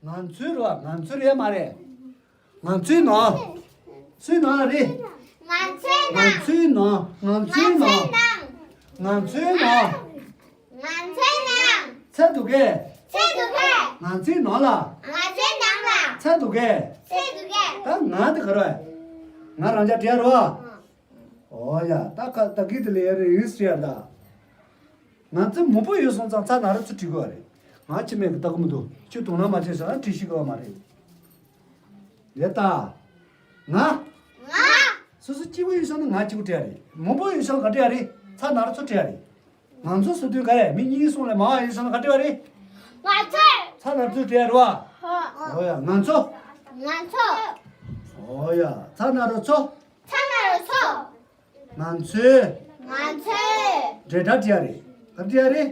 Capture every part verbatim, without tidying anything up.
ང་ཚོའི་རེད་བ། ང་ཚོའི་རེད་མ་རེད། ང་ཚོའི་ནང་། སུའི་ནང་ལ་རེད། ང་ཚོའི་ནང་། ང་ཚོའི་ནང་། ང་ཚོའི་ནང་། ང་ཚོའི་ནང་། ང་ཚོའི་ནང་། ཚད་འདུག་གས། ཚད་འདུག་གས། ང་ཚོའི་ནང་ལ། ང་ཚོའི་ནང་ལ། ཚད་འདུག་གས། ཚད་འདུག་གས། ད་ང་དེ་ག་རེད། ང་རང་ཅག་བྲིས་རོ། ཨོ་ཡ། ད་ཁ་ད་གི་དེ་ལས་རེད་ཡིན་ཟེར་ཡ་ད། ང་ཚོ་མང་པོ་ཡོད་སོང་ཙང་ཚ་ན་རོ་ཚོ་བྲིས་དགོས་རེད། ང་ཁྱི་མེད་གི་ལྟ་གི་མི་འདུག་ཁྱོད་དུང་ན་མ་བྱས་ཟེར་ན་བྲིས་ཤིག་གི་བ་མ་རེད། རེད་ད། ང་། ང་། སོ་སོ་གཅིག་པུ་ཡོད་སོང་ན་ང་གཅིག་པུ་བྲིས་རེད། མང་པོ་ཡོད་སོང་ག་བྲིས་རེད། ཚ་ན་རོ་ཚོ་བྲིས་རེད། ང་ཚོ་སུ་དུས་ག་རེད། མི་གཉིས་གསུམ་ལས་མང་བ་ཡོད་སོང་ན་ག་བྲིས་པ་རེད། ང་ཚོ། ཚ་ན་རོ་ཚོ་བྲིས་རེད་བ། ཨོ་ཡ། ང་ཚོ། ང་ཚོ། ཨོ་ཡ། ཚ་ན་རོ་ཚོ། ཚ་ན་རོ་ཚོ། ང་ཚོའི། ང་ཚོའི། འབྲེལ་སྒྲ་བྲིས་ཡ་རེད། ག་བྲིས་ཡ་རེད།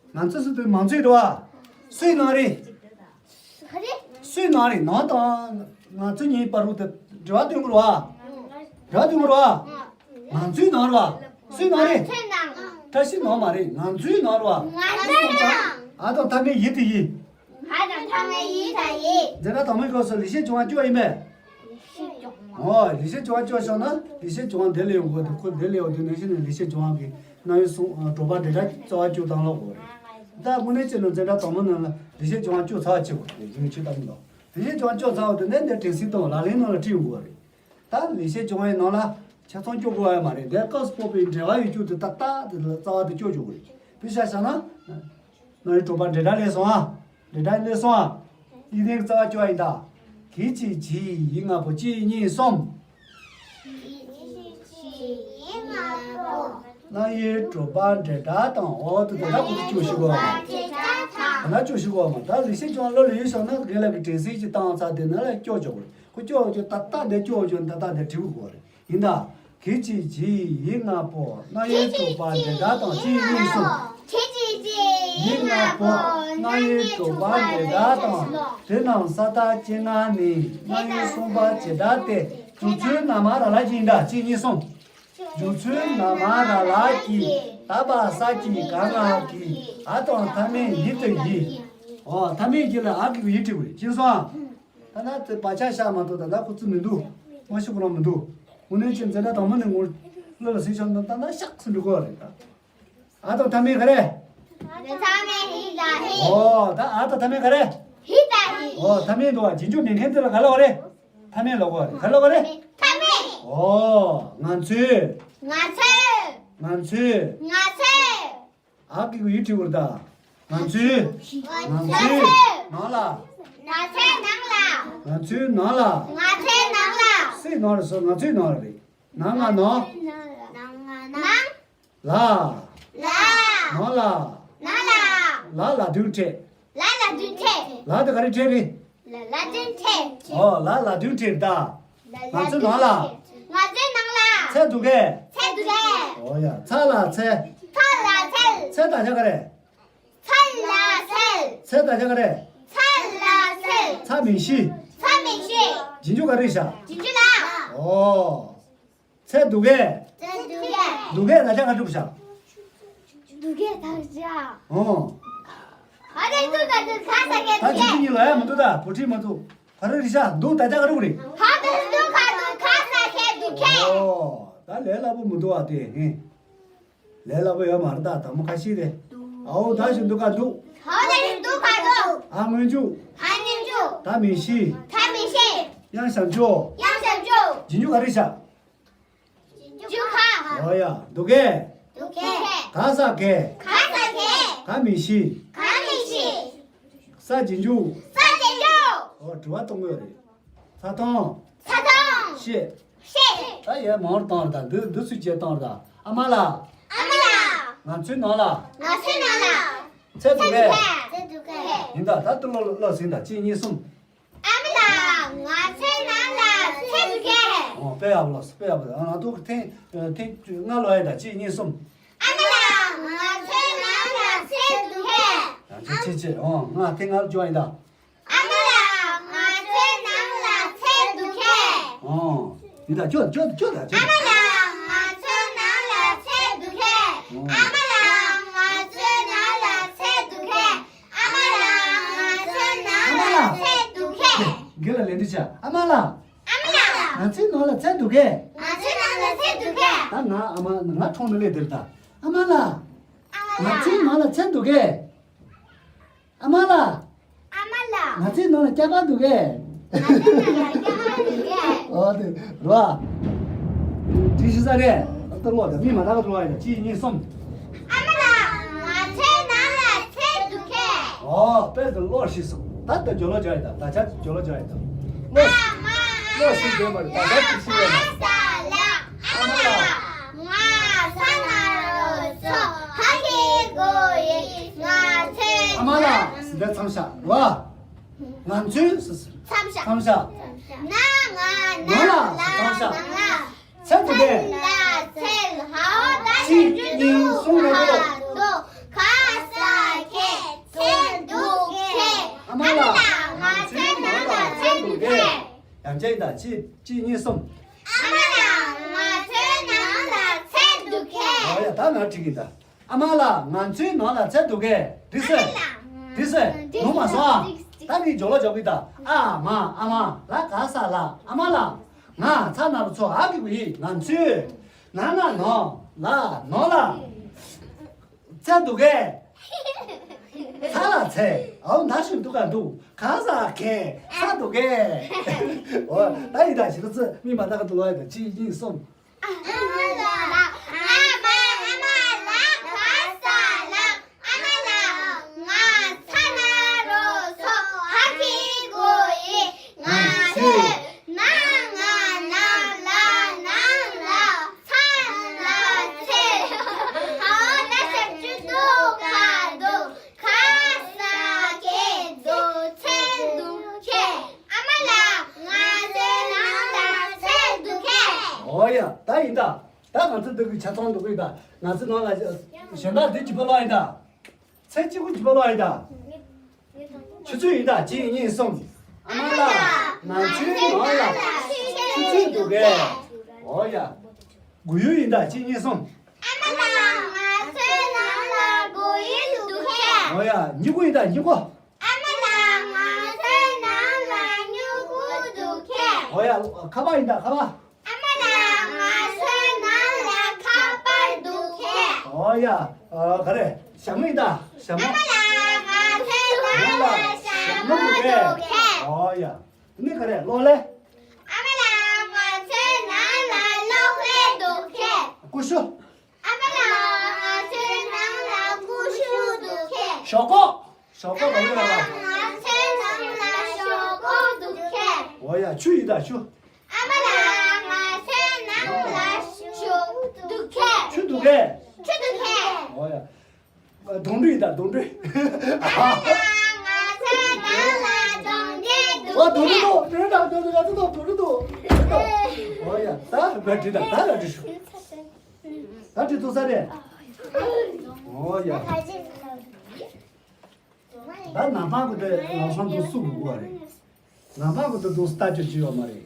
ང་ཚོ་སུ་དུ་མང་ཚོགས་རེད་བ། སུའི་ནང་རེད། ག་རེ། སུའི་ནང་རེད། ནང་དང་ང་ཚོ་གཉིས་བར་དུ་འབྲེལ་བ་སྟོན་དགོས་རེད་བ། འབྲེལ་བ་སྟོན་དགོས་རེད་བ། ང་ཚོའི་ནང་རེད་བ། སུའི་ནང་རེད། ང་ཚོའི་ནང་། བཀྲ་ཤིས་ནང་མ་རེད། ང་ཚོའི་ནང་རེད་བ། ང་ཚོའི་ནང་། ཨ་དང་མཐའ་མེད་ཡི་དེ་ཡི། ཨ་དང་མཐའ་མེད་ཡི་དང་ཡི། འཛིན་གྲྭ་དང་པོའི་སྐབས་སུ་ལེགས་བཤད་ལྗོན་དབང་བཅུ་པ་ཡིན་པས། ཨོ། ལེགས་བཤད་ལྗོན་དབང་བཅུ་བཞག་ན་ལེགས་བཤད་ལྗོན་དབང་འདི་ལས་ཡོང་དགོས་འདུག་ཁོ་འདི་ལས་ཡོང་དུས་ནང་བཞིན་ནས་ལེགས་བཤད་ལྗོན་དབང་གི་རྣམ་དབྱེ་གསུང་། ཨ། དྲོ་པ་འབྲེལ་སྒྲ་རྩ་བ་བཅུ་དང་ལོག་དགོས་རེད། ད་དངོས་གནས་བྱས་ན་འཛིན་གྲྭ་དང་པོ་ནང་ལ་ལེགས་བཤད་ལྗོན་དབང་བཅུ་ཚར་བ་བྱེད་དགོས་རེད། རྒྱུན་ཆད་ལྟ་མི་འདུག་ལེགས་བཤད་ལྗོན་དབང་བཅུ་ཚར་བ་དེ་ནས་འདིར་དྲན་གསོ་དང་ལག་ལེན་ནང་ལ་ཁྲིད་ཡོང་དགོས་རེད། ད་ལེགས་བཤད་ལྗོན་དབང་ནང་ལ་ཆ་ཚང་སྐྱོར་དགོས་ཡ་མ་རེད། འདིར་སྐབས་སུ་བབས་པའི་འགྲེལ་པ་ཡོད་རྒྱུ་དེ་ཏག་ཏག་དེ་ལ་རྩ་བ་དེ་སྐྱོར་ཆོག་གི་རེད། དཔེ་ཆ་བཞག་ན། རྣམ་དབྱེ་དྲོ་པ་འབྲེལ་སྒྲ་ལས་སོང་ཨ། འབྲེལ་སྒྲ་ལས་སོང་ཨ། ཡིག་ལྡན་གྱི་རྩ་བ་བཅུ་པ་ཡིན་ད། གི་གཅིག་གྱིས་ཡིག་ལྔ་པོ་གཅིག་གཉིས་གསུམ། རྣམ་དབྱེ་དྲོ་པ་འབྲེལ་སྒྲ་དང་། འོ་དེ་ད་ལྟ་ཁོ་ཚོ་སྐྱོར་ཤེས་དགོས་པ། ད་ལྟ་སྐྱོར་ཤེས་དགོས་པ་མ། ད་ལེགས་བཤད་ལྗོན་དབང་ལོ་ལ་ཡོད་སོང་ན་རྒན་ལགས་ཀྱི་དྲན་གསོ་ཅིག་བཏང་ཚར་དེ་ནང་ལ་སྐྱོར་ཆོག་གི་རེད། ཁོ་སྐྱོར་ཆོག་ཏག་ཏག་འདི་སྐྱོར་ཆོག་ཏག་ཏག་འདི་བྲིས་དགོས་རེད། ཡིན་ད། གི་གཅིག་གྱིས་ཡིག་ལྔ་པོ། རྣམ་དབྱེ་དྲོ་པ་འབྲེལ་སྒྲ་དང་གཅིག་གཉིས་གསུམ། གི་གཅིག་གྱིས་ཡིག་ལྔ་པོ། རྣམ་དབྱེ་དྲོ་པ་འབྲེལ་སྒྲ་དང་། དེ་རྣམས་ས་མཐའ་གཅིག་ན་ནི། རྣམ་དབྱེ་གསུམ་པ་བྱེད་སྒྲ་སྟེ། སྦྱོར་ཚུལ་ན་མ་ར་ལ་གྱི་ཡིན་ད། གཅིག་གཉིས་གསུམ། སྦྱོར་ཚུལ་ན་མ་ར་ལ་གྱི། ད་བ་ས་གྱི་ག་ང་གི། འ་དང་མཐའ་མེད་ཡི་དེ་ཡི། འོ། མཐའ་མེད་ཀྱི་ལ་འ་གི་གུ་ཡི་བྲིས་དགོས་རེད། མཁྱེན་སོང་ཨ། ད་ནི་དེ་བག་ཆགས་བཞག་མ་གཏོགས་ད་ལྟ་ཁོ་ཚོ་མི་འདུག་མ་ཤི་ཁོ་རང་མི་འདུག་དངོས་གནས་ཀྱི་འཛིན་གྲྭ་དང་པོ་ནས་ངོ་བློ་ལ་ཟིན་ཤོར་ན་ད་ལྟ་ཤག་ཚུར་འགྲོ་དགོས་རེད་ད། འ་དང་མཐའ་མེད་ག་རེ། མཐའ་མེད་ཧི་དང་ཧི། ཨོ། ད་འ་དང་མཐའ་མེད་ག་རེ། ཧི་དང་ཧི། ཨོ། མཐའ་མེད་འདུག་བ། རྗེས་འཇུག་མེད་མཁན་དེ་ལ་ག་ལབ་དགོས་རེད། མཐའ་མེད་ལབ་དགོས་རེད། ག་ལབ་དགོས་རེད། མཐའ་མེད། ཨོ། ང་ཚོའི། ང་ཚོའི། ང་ཚོའི། ང་ཚོའི། འ་གི་གུ་ཡི་བྲིས་དགོས་རེད་ད། ང་ཚོའི། ང་ཚོའི་ནང་ལ། ང་ཚོའི་ནང་ལ། ང་ཚོའི་ནང་ལ། ང་ཚོའི་ནང་ལ། སུའི་ནང་ལ་སོ། ང་ཚོའི་ནང་ལ་རེད། ནང་ང་ནང་། ནང་ང་ནང་། ལ། ལ། ནང་ལ། ནང་ལ། ལ་ལ་དུང་ཕྲད། ལ་ལ་དུང་ཕྲད། ལ་དེ་ག་རེ་ཕྲད་རེད། ལ་ལ་དུང་ཕྲད། ཨོ། ལ་ལ་དུང་ཕྲད་ད། ང་ཚོའི་ནང་ལ། ང་ཚོའི་ནང་ལ། ཚད་འདུག་གས། ཚད་འདུག་གས། ཨོ་ཡ། ཚ་ལ་ཚལ། ཚ་ལ་ཚལ། ཚལ་དང་ཆ་ག་རེ། ཚལ་ལ་ཚལ། ཚལ་དང་ཆ་ག་རེ། ཚལ་ལ་ཚལ། ཚ་མིང་གཞི། ཚ་མིང་གཞི། རྗེས་འཇུག་ག་རེ་བཞག་རྗེས་འཇུག་ལ། ཨོ། ཚལ་འདུག་གས། ཚལ་འདུག་གས། འདུག་གས་ད་ཆ་ག་གྲུབ་བཞག་འདུག་གས་ད་བཞག་ཨོ། ཨ་དེ་འདུག་ག་འདུག་ག་ས་གས་ད་འདུག་གས། ཅི་ཅི་ཉིད་ལ་ཡ་མི་འདུག་ད་བུ་ཁྲིད་མ་འདུག་ག་རེ་རེད་བཞག་འདུག་ད་ཆ་ག་གྲུབ་རེད། ཧ་དེ་འདུག་ག་འདུག་ག་ས་གས་འདུག་གས། ཨོ། ད་ལས་སླ་པོ་མི་འདུག་ཨ་དེ། ཧེ། ལས་སླ་པོ་ཡོད་མ་རེད་ད། དང་པོ་ཁ་ཤས་རེད། ཨའོ་ད་ཞིག་འདུག་ག་འདུག་ཧ་དེ་ཞིག་འདུག་ག་འདུག་ཨ་སྔོན་འཇུག་ཨ་སྔོན་འཇུག་ད་མིང་གཞི། ད་མིང་གཞི། དབྱངས་བཞག་འཇུག་དབྱངས་བཞག་འཇུག་རྗེས་འཇུག་ག་རེ་བཞག་རྗེས་འཇུག་ག་ཨོ་ཡ། འདུག་གས། འདུག་གས། ག་ས་གས། ག་ས་གས། ག་མིང་གཞི། ག་མིང་གཞི། ས་རྗེས་འཇུག་ས་རྗེས་འཇུག་ཨོ་དྲི་བ་གཏོང་གི་ཡོད་རེད། ཚ་གདུང་། ཚ་གདུང་། ཤེད། ཤེད། ད་ཡས་མང་བོར་བཏང་རེད་ད། འདི་འདི་ཚོས་བྱས་བཏང་རེད་ད། ཨ་མ་ལགས། ཨ་མ་ལགས། ང་ཚོའི་ནང་ལ། ང་ཚོའི་ནང་ལ། ཚལ་འདུག་གས། ཚལ་འདུག་གས། ཡིན་ད། ད་དུ་ལོ་ལོ་ཟིན་ད། གཅིག་གཉིས་གསུམ། ཨ་མ་ལགས། ང་ཚོའི་ནང་ལ་ཚལ་འདུག་གས། ཨོ་དཔེ་ཡག་པོ་ལོ་དཔེ་ཡག་པོ། ང་ཏོག་ཐེངས་ཐེངས་ལྔ་ལོ་ཡིན་ད། གཅིག་གཉིས་གསུམ། ཨ་མ་ལགས། ང་ཚོའི་ནང་ལ་ཚལ་འདུག་གས། ཡང་ཆེ་ཆེ་ཆེ། ཨོ་ང་ཐེངས་ལྔ་ལོ་བཅུ་ཡིན་ད། ཨ་མ་ལགས། ང་ཚོའི་ནང་ལ་ཚལ་འདུག་གས། ཨོ། ཡིན་ད། ཁྱོད་ཁྱོད་ཁྱོད་ད་ཁྱོད། ཨ་མ་ལགས། ང་ཚོའི་ནང་ལ་ཚལ་འདུག་གས། ཨོ། ཨ་མ་ལགས། ང་ཚོའི་ནང་ལ་ཚལ་འདུག་གས། ཨ་མ་ལགས། ང་ཚོའི་ནང་ལ། དེ་ལ་ལན་འདི་བྱ། ཨ་མ་ལགས། ཨ་མ་ལགས། ང་ཚོའི་ནང་ལ་ཚལ་འདུག་གས། ང་ཚོའི་ནང་ལ་ཚལ་འདུག་གས། ད་ང་ཨ་མ་ང་གྲོངས་ནས་སླེབས་དེར་ད། ཨ་མ་ལགས། ཨ་མ་ལགས། ང་ཚོའི་ནང་ལ་ཚལ་འདུག་གས། ཨ་མ་ལགས། ཨ་མ་ལགས། ང་ཚོའི་ནང་ལ་སྐྱ་པར་འདུག་གས། ང་ཚོའི་ནང་ལ་སྐྱ་པར་འདུག་གས། ཨོ་དེ་རོ། དྲིས་ཤི་ས་རེད། ད་ལོག་ད་མི་མ་དག་ལོག་ཡ་ད་གཅིག་གཉིས་གསུམ། ཨ་མ་ལགས། ང་ཚོའི་ནང་ལ་ཚལ་འདུག་གས། ཨོ་དཔེ་ད་ལོག་ཤི་སོང་། ད་ད་ཇོ་ལོ་ཇོ་ཡ་ད་ད་ཆ་ཇོ་ལོ་ཇོ་ཡ་ད་ལོག་ཨ་མ། ལོག་ཤི་དེ་མ་རེད་ད་ད་ཅི་ཤི་ཡ་ད། ཨ་མ་ལགས། ང་ཚ་ན་རོ་སོ་ཧ་གི་གོ་ཡི་ང་ཚོའི་ཨ་མ་ལགས་འདི་མཚམས་བཞག་རོ། ང་ཚོའི་མཚམས་བཞག་མཚམས་བཞག་ན་ང་ན་ང་ལ་ལ་མཚམས་བཞག་ང་ལ་ཚལ་འདུག་གས། ཚལ་ལ་ཚལ་ཧའོ་ད་གཅིག་གཉིས་གསུམ་ལ་འགྲོ། འགྲོ་ག་ས་ཁེ་ཚལ་འདུག་གས། ཨ་མ་ལགས། ང་ཚོའི་ནང་ལ་ཚལ་འདུག་གས། ཡང་བསྐྱར་ཡིན་ད་གཅིག་གཅིག་གཉིས་གསུམ། ཨ་མ་ལགས། ང་ཚོའི་ནང་ལ་ཚལ་འདུག་གས། ཨོ་ཡ་ད་ང་འགྲིག་གི་ད། ཨ་མ་ལགས། ང་ཚོའི་ནང་ལ་ཚལ་འདུག་གས། འགྲིག་སོང་། འགྲིག་སོང་། ངུ་མ་སོང་ཨ། ད་ངས་ཇོ་ལོ་ཇོ་གི་ད། ཨ་མ་ཨ་མ་ལ་ག་ས་ལ་ཨ་མ་ལགས། ང་ཚ་ན་རོ་སོ་ཧ་གི་གོ་ཡི་ང་ཚོའི་ན་ན་ནོ་ལ་ནོ་ལ། ཚལ་འདུག་གས། ཚལ་ལ་ཚལ། ཨའོ་ན་ཤུ་འདུག་ག་འདུག་ག་ས་གས་ཚལ་འདུག་གས། འོ་ད་ཡི་ད་ཞི་ལ་ཚི་མི་མ་ད་ག་འདུག་ལོ་ཡི་ད་གཅིག་གཉིས་གསུམ། ཨ་མ་ལགས། ཨ་མ་ཨ་མ་ལགས་ག་ས་ལགས། ཨ་མ་ལགས། ང་ཚ་ན་རོ་སོ་ཧ་གི་གོ་ཡི་ང་ཚོའི་ན་ང་ན་ལ་ན་ལ་ཚལ་ལ་ཚལ། ཧའོ་ད་ས་བཅུ་དུ་ག་དུ་ག་ས་གེ་དུ་ཚལ་འདུག་གས། ཨ་མ་ལགས། ང་ཚོའི་ནང་ལ་ཚལ་འདུག་གས། ཨོ་ཡ་ད་ཡིན་ད། ད་ང་ཚོ་འདི་གི་ཆ་ཚང་འདུག་གི་ད། ང་ཚོའི་ནང་ལ་གཞན་དག་འདི་གཅིག་པ་ལོག་ཡིན་ད། ཚལ་གཅིག་པུ་གཅིག་པ་ལོག་ཡིན་ད། ཆུ་ཚོད་ཡིན་ད་གཅིག་གཉིས་གསུམ། ཨ་མ་ལགས། ང་ཚོའི་ནང་ལ་ཆུ་ཚོད་འདུག་གས། ཨོ་ཡ། དགུ་ཡུ་ཡིན་ད་གཅིག་གཉིས་གསུམ། ཨ་མ་ལགས། ང་ཚོའི་ནང་ལ་དགུ་ཡུ་འདུག་གས། ཨོ་ཡ། སྨྱུ་གུ་ཡིན་ད་སྨྱུ་གུ། ཨ་མ་ལགས། ང་ཚོའི་ནང་ལ་སྨྱུ་གུ་འདུག་གས། ཨོ་ཡ། ཁ་པར་ཡིན་ད་ཁ་པར། ཨ་མ་ལགས། ང་ཚོའི་ནང་ལ་ཁ་པར་འདུག་གས། ཨོ་ཡ། ཨ་ག་རེ། ཞྭ་མོ་ཡིན་ད་ཞྭ་མོ། ཨ་མ་ལགས། ང་ཚོའི་ནང་ལ་ཞྭ་མོ་འདུག་གས། ཨོ་ཡ། ནི་ག་རེ་གློག་ཀླད། ཨ་མ་ལགས། ང་ཚོའི་ནང་ལ་གློག་ཀླད་འདུག་གས། ཀུ་ཤུ། ཨ་མ་ལགས། ང་ཚོའི་ནང་ལ་ཀུ་ཤུ་འདུག་གས། ཞོག་ཁོག་ཞོག་ཁོག་ག་རེ་ལ། ང་ཚོའི་ནང་ལ་ཞོག་ཁོག་འདུག་གས། ཨོ་ཡ། ཆུ་ཡིན་ད་ཆུ། ཨ་མ་ལགས། ང་ཚོའི་ནང་ལ་ཆུ་འདུག་གས། ཆུ་འདུག་གས། ཆུ་འདུག་གས། ཨོ་ཡ། གདོང་འདྲེ་ཡིན་ད་གདོང་འདྲེ། ཨ་མ་ལགས། ང་ཚོའི་ནང་ལ་གདོང་འདྲེ་འདུག་གས། ཨོ་གདོང་འདྲེ་འདུག་གདོང་འདྲེ་འདུག་ང་ཚོ་འདུག་གདོང་འདྲེ་འདུག་ཨོ་ཡ། ད་ང་འདྲེ་ད་ད་ང་འདྲེ་ཞུ། ད་འདྲེ་འདུག་ས་རེད། ཨོ་ཡ། ད་ནང་པང་གི་དེ་ལམ་སང་དུ་སུ་དགོས་པ་རེད། ནང་པང་གི་དེ་དུ་ལྟ་སྤྱོད་ཅི་ཡོད་མ་རེད།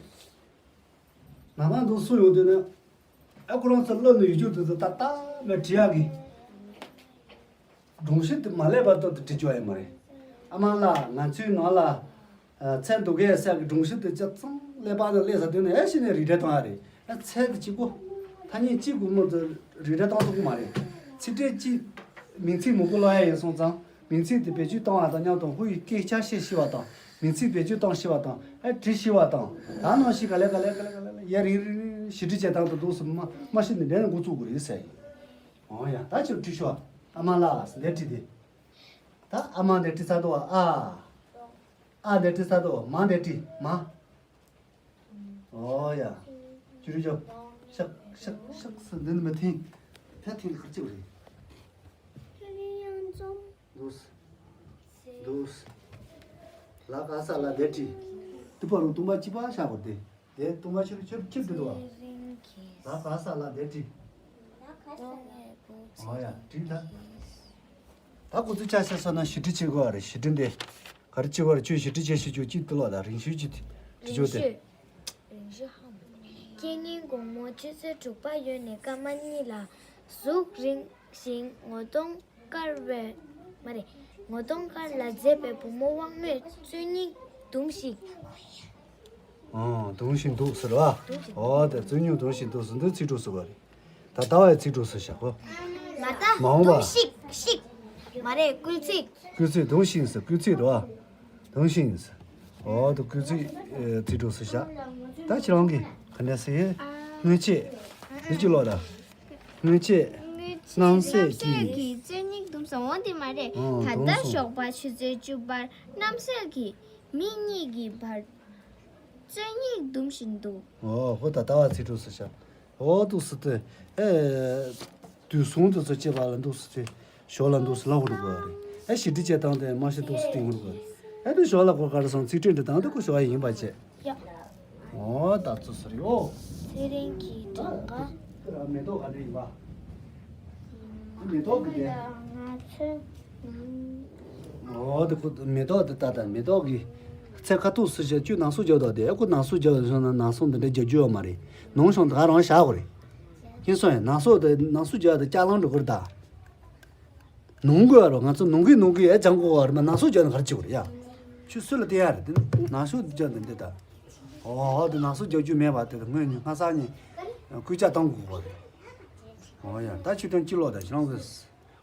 ནང་པང་དུ་སུ་ཡོང་དུས་ནི། ཨ་ཁོ་རང་ཚོ་སློབ་ནས་ཡོད་རྒྱུ་དེ་ཚོ་ད་ལྟ་བའི་བྲིས་ཡག་གི། སྒྲུང་གཞི་དེ་མ་སླེབས་བར་དུ་དེ་བྲིས་ཆོག་ཡ་མ་རེད། ཨ་མ་ལགས། ང་ཚོའི་ནང་ལ་ཚལ་འདུག་གས་ཟེར་གི་སྒྲུང་གཞི་དེ་ཆ་ཚང་ཀླད་པ་ནང་སླེབས་ཚར་དུས་ནས་ཨེ་ཤི་ནས་རིགས་འགྲེ་གཏོང་ཡ་རེད། ཨ་ཚལ་དེ་གཅིག་པོ། ཐ་སྙད་གཅིག་གི་མུ་མཐུད་རིགས་འགྲེ་གཏོང་ཐུབ་ཀྱི་མ་རེད། ཚིག་ཕྲད་གཅིག་མིང་ཚིག་མང་པོ་ཀློག་ཡ་ཡིན་སོང་ཙང་མིང་ཚིག་དེ་བེད་སྤྱོད་གཏོང་བ་དང་མཉམ་དུ་ཧུ་ཡི་སྐད་ཆ་བཤད་ཤེས་པ་དང་མིང་ཚིག་བེད་སྤྱོད་གཏོང་ཤེས་པ་དང་ཨ་བྲིས་ཤེས་པ་དང་ད་ནང་བཞིན་ག་ལེ་ག་ལེ་ག་ལེ་ག་ལེ་ཡ་རིང་རིང་རིང་ཞི་འགྲིག་བྱེད་སྟངས་དེ་འདུག་སེ་མ་མ་ཤེས་ནས་འདྲེ་ནས་འགོ་བཙུགས་དགོས་རེད་ཟེར་ཡིན། ཨོ་ཡ། ད་ཁྱོད་བྲིས་ཤོག་ཨ་མ་ལགས་ལས་བྲིས་ཏེ། ད་ཨ་མ་ལས་བྲིས་ཚར་འདུག་ཨ། ཨ་ལས་བྲིས་ཚར་འདུག་མ་ལས་བྲིས་མ། ཨོ་ཡ། ཅུ་རི་ཅོ། ཤག་ཤག་ཤག་སི་འདི་ནི་མི་ཐིང་། ད་ཐིང་ལ་ཁར་ཅིག་རེད། འདུག་སེ། འདུག་སེ། ལ་ག་ས་ལ་ལས་བྲིས། དེ་པ་རུ་དུང་པ་གཅིག་པ་ཤ་བར་ཏེ། དེ་དུང་པ་ཆུ་ཆུ་ཁྱིམ་དུ་འདུག་བ། ལ་ག་ས་ལ་ལས་བྲིས། ཨོ་ཡ་བྲིས་ད། ད་ཁོ་ཚོས་ཆ་ཤས་སོ་ན་ཞི་འགྲིག་བྱེད་དགོས་བ་རེད། ཞི་འགྲིག་འདི། ག་རེ་བྱེད་དགོས་རེད། ཁྱོད་ཞི་འགྲིག་བྱེད་ཤེས་ཀྱི་ཅིག་དེ་ལོ་ད་རིང་ཤོས་ཅིག་དེ་བྱོས་ཏེ། རིང་ཤོས། རིང་ཤོས་ཧམ། ཁེ་ཉིན་དགོང་མོ་ཆུ་ཚོད་དྲུག་པ་ཡོལ་ནས་སྐར་མ་གཉིས་ལ། གཟུགས་རིང་ཞིང་ངོ་གདོང་དཀར་བའི། མ་རེད། ངོ་གདོང་དཀར་ལ་མཛེས་པའི་བུ་མོ་དབང་མོས་བཙུན་ཉིད་བརྡུངས་ཤིག་ཨང་། དུང་ཞིག་འདུག་ཟེར་བ། འོ་དེ་རྩོད་རྙོག་དུང་ཞིག་འདུག་ཟེར་འདི་ཚིག་གྲོགས་ཟེར་བ་རེད། ད་ལྟ་བའི་ཚིག་གྲོགས་ཟེར་བཞག་གོ། མ་ད་མ་འོངས་པ། དུང་ཞིག་ཞིག་མ་རེད། སྐུལ་ཚིག་སྐུལ་ཚིག་དུང་ཞིག་ཟེར། སྐུལ་ཚིག་རེད་བ། དུང་ཞིག་ཟེར། འོ་དུ་སྐུལ་ཚིག་ཨེ་ཚིག་གྲོགས་ཟེར་བཞག་ད་ཁྱེད་རང་གིས་ག་འདྲ་ཟེར། སྔོན་ཆད། འདི་ཅི་ལོ་ད། སྔོན་ཆད། སྔོན་ཆད་རྣམ་སྲས་ཀྱིས། རྣམ་སྲས་ཀྱིས་རྩོད་རྙོག་འདུག་ཟེར་འོ་དེ་མ་རེད། ཨང་། ད་དུང་ལྟ་གསུངས། ཞོགས་པ་ཆུ་ཚོད་བཅུ་པར་རྣམ་སྲས་ཀྱིས་མི་གཉིས་ཀྱི་བར་རྩོད་རྙོག་འདུམ་བཞིན་འདུག་འོ་ཧོ། ད་ལྟ་བ་ཚིག་གྲོགས་ཟེར་བཞག་འོ་འདུག་ཟེར་ཏེ། ཨེ། དུས་གསུམ་དུ་ཚོ་སྐྱེས་པ་ལ་འདུག་ཟེར་ཏེ། ཞོར་ལ་འདུག་ཟེར་ལབ་དགོས་རེད་པ་རེད། ཨེ་ཞི་བདེ་བྱེད་སྟངས་དེ་མ་ཤེས་འདུག་ཟེར་ཏེ་ཡོང་དགོས་རེད། ཨེ་དེ་ཞོར་ལ་གོ་ག་རེ་སོང་ཚིག་ཕྲད་འབྲི་སྟངས་དེ་ཁོ་ཞོར་ཡ་ཡིན་པ་བྱས། ཡ། འོ་ད་ཚོ་ཟེར་ཡོ། ཚེ་རིང་གི་གྲངས་ཀ་མེ་ཏོག་ག་འདྲ་ཡིན་པ། མེ་ཏོག་གི་དེ། ང་ཚོས། འོ་དེ་ཁོ་མེ་ཏོག་དེ་ད་ལྟ་མེ་ཏོག་གི་ཚད་ཁ་ཐུག་སུ་བྱས་ཁྱོད་ནང་སུ་རྒྱག་དོ་དེ། ཨེ་ཁོ་ནང་སུ་རྒྱག་སོང་ན་ནང་སོ་འདི་འདྲ་རྒྱག་རྒྱུ་ཡོད་མ་རེད། ནང་སོང་ད་རང་བཞག་གོ་རེད། ཤེས་སོང་ཡ། ནང་སོ་དེ་ནང་སུ་རྒྱག་དེ་ལྕགས་ལང་འགྲོ་གི་རེད་ད། ནང་དགོས་རོ། ང་ཚོ་ནང་གི་ནང་གི་ཨེ་སྦྱང་དགོས་རེད་མ། ནང་སོ་རྒྱག་ན་ག་རེ་བྱེད་དགོས་རེད་ཡ། ཁྱོད་སུ་ལ་བསྟན་ཡ་རེད་དེ། ནང་སོ་རྒྱག་ནི་འདི་ད། འོ་དེ་ནང་སོ་རྒྱག་རྒྱུ་མེད་པ་དེ་དངོས་ཉིད་སྔ་ས་ནས་སྐུལ་ལྕག་བཏང་དགོས་པ་རེད། འོ་ཡ། ད་ཆུ་ཐོན་སྤྱི་ལོག་དང་ཁྱེད་རང་གི་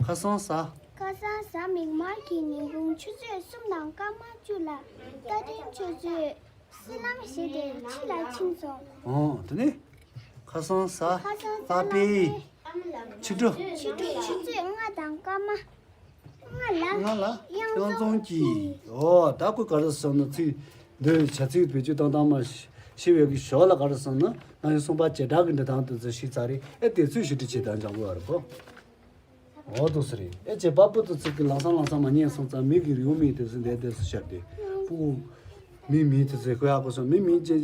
ཁ་སང་གཟའ། ཁ་སང་གཟའ་མིག་དམར་གྱི་ཉིན་གུང་ཆུ་ཚོད་གསུམ་དང་སྐར་མ་བཅུ་ལ་རྟ་མགྲིན་ཆུ་ཚོད་བསིལ་ལམ་ཞེས་ཏེ་ཕྱི་ལ་ཕྱིན་སོང་། འོ་དེ་ནི། ཁ་སང་གཟའ་ཁ་སང་གཟའ་ལྷག་པའི་ཕྱི་དྲོ། ཕྱི་དྲོ་ཆུ་ཚོད་ལྔ་དང་སྐར་མ་ལྔ་ལ་ལྔ་ལ་གཡང་གཡང་འཛོམས་འཛོམས་ཀྱིས། ཀྱིས། འོ་ད་ཁོ་ག་རེ་སོང་ན་ཚིག་འདི་བྱ་ཚིག་བེད་སྤྱོད་བཏང་སྟངས་མ་ཤེས་པའི་གི་ཞོར་ལ་ག་རེ་སོང་ན་ང་ཡི་གསུངས་པ་བྱེ་བྲག་གི་འབྲི་སྟངས་དེ་ཚོ་ཤེས་ཚར་རེད། ཨེ་དེ་ཚོས་ཞིབ་འབྲི་བྱེད་དང་སྦྱང་དགོས་པ་རེད་གོ། འོ་འདུག་སེ་རེད། ཨེ་ཅེ་པ་པུ་ཏུ་ཚིག་གི་ལམ་སང་ལམ་སང་མ་ཉན་སོང་ཙང་མི་གི་རེའུ་མིག་དེ་ཚོ་འདས་འདས་སུ་ཤར་ཏེ། སྤུ་གུ་མི་མིན་དེ་ཚོས་ཁོ་ཡག་པོ་སོང་མི་མིན་ཅེ་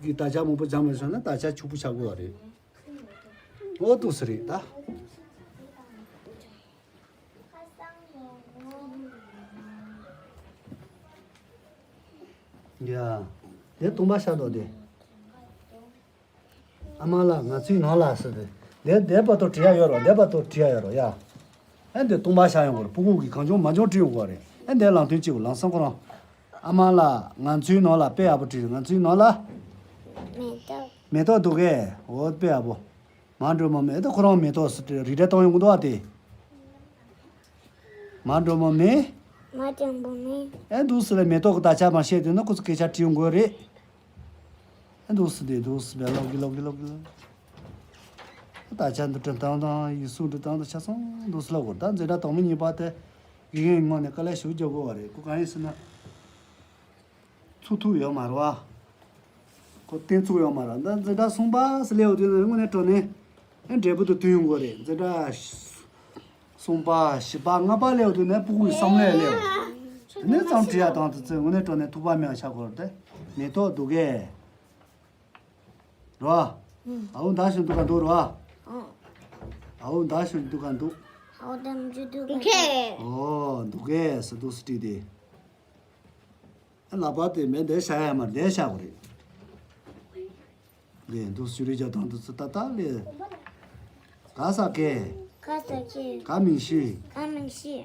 གི་དག་ཆ་མང་པོ་སྦྱང་མ་སོང་ན་དག་ཆ་ཕྱུག་པོ་ཆགས་དགོས་པ་རེད། འོ་འདུག་སེ་རེད་ད། ཡ། དེ་སྟོང་པ་ཤར་དོ་དེ། ཨ་མ་ལགས་ང་ཚོའི་ནང་ལ་ཟེར་ཏེ། འདས་འདས་པ་ཏོ་བྲིས་ཡ་ཡོད་རོ། འདས་པ་ཏོ་བྲིས་ཡ་ཡོད་རོ་ཡ། ཨེ་འདི་སྟོང་པ་ཤར་ཡོང་གི་རེད། སྤུ་གུ་གིས་གང་བྱུང་མང་བྱུང་བྲིས་ཡོང་གི་རེད། ཨེ་འདས་ལམ་སྟོན་གཅིག་གོ་ལམ་སང་ཁོ་རང་། ཨ་མ་ལགས་ང་ཚོའི་ནང་ལ་དཔེ་ཡག་པོ་བྲིས། ང་ཚོའི་ནང་ལ། མེ་ཏོག་མེ་ཏོག་འདུག་གས། འོ་དཔེ་ཡག་པོ། མ་འགྲོ་མ་མེད་ད་ཁོ་རང་མེ་ཏོག་ཟེར་ཏེ་རི་རེ་བཏང་ཡོང་གི་འདུག་ཨ་དེ། མ་འགྲོ་མ་མེད། མ་འགྲོ་མ་མེད། ཨེ་འདུག་སེ་ལ་མེ་ཏོག་གི་དག་ཆ་མ་ཤེས་དུས་ན་ཁོ་ཚོ་སྐད་ཆ་དྲིས་ཡོང་དགོས་རེད། ཨེ་འདུག་སེ་དེ་འདུག་སེ་བས་ལོག་གི་ལོག་གི་ལོག་གི་ལོག་དག་ཆ་འདི་འབྲི་སྟངས་དང་ཡིག་གཟུགས་འབྲི་སྟངས་དང་ཆ་ཚང་འདུག་སེ་ལབ་དགོས་རེད། ད་འཛིན་གྲྭ་དང་པོ་གཉིས་པ་དེ་དགེ་རྒན་ངོས་ནས་དཀའ་ལས་ཞེ་པོ་རྒྱག་དགོས་པ་རེད། ཁོ་གང་ཡིན་ཟེར་ན། ཚུགས་ཐུབ་ཡོད་མ་རེད་བ། ཁོ་བརྟན་ཚུགས་ཡོད་མ་རེད། འདི་འཛིན་གྲྭ་གསུམ་པ་ཟེར་སླེབས་ཡོང་དུས་ནས་དངོས་གནས་དྲང་གནས་ཨེ་འབྲས་བུ་དེ་ཐོན་ཡོང་གི་རེད། འཛིན་གྲྭ་གསུམ་པ་བཞི་པ་ལྔ་པ་སླེབས་ཡོང་དུས་ནས་སྤུ་གུ་ཡི་བསམ་བློ་ཡང་སླེབས་ཡོང་། དེ་ནས་ཙམ་བྲིས་ཡ་དང་དེ་ཚོས་དངོས་གནས་དྲང་གནས་ཐུག་པ་མེད་པ་ཆགས་དགོས་རེད་དེ། མེ་ཏོག་འདུག་གས། རེད་བ། ཨ་འོ་འདའ་ཞིག་འདུག་ག་འདུག་རེད་བ། ཨ་འོ་འདའ་ཞིག་འདུག་ག་འདུག་ཨ་འོ་འདའ་མི་འདུག་ག་འདུག་གས། ཨོ་འདུག་གས་ཟེར་འདུག་སེ་བྲིས་ཏེ། ལག་པ་དེ་མེད་འདིར་བཞག་ཡ་མ་རེད། འདིར་བཞག་དགོས་རེད། ལས་འདུག་ཞུ་རེ་རྒྱག་དང་འདུག་ཚུལ་ཏག་ཏག་ལས། ག་ས་གས། ག་ས་གས། ག་མིང་ཤི། ག་མིང་ཤི།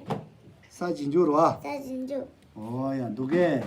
ས་སྦྱིན་འཇུག་རེད་བ། ས་སྦྱིན་འཇུག་ཨོ་ཡ་འདུག་གས།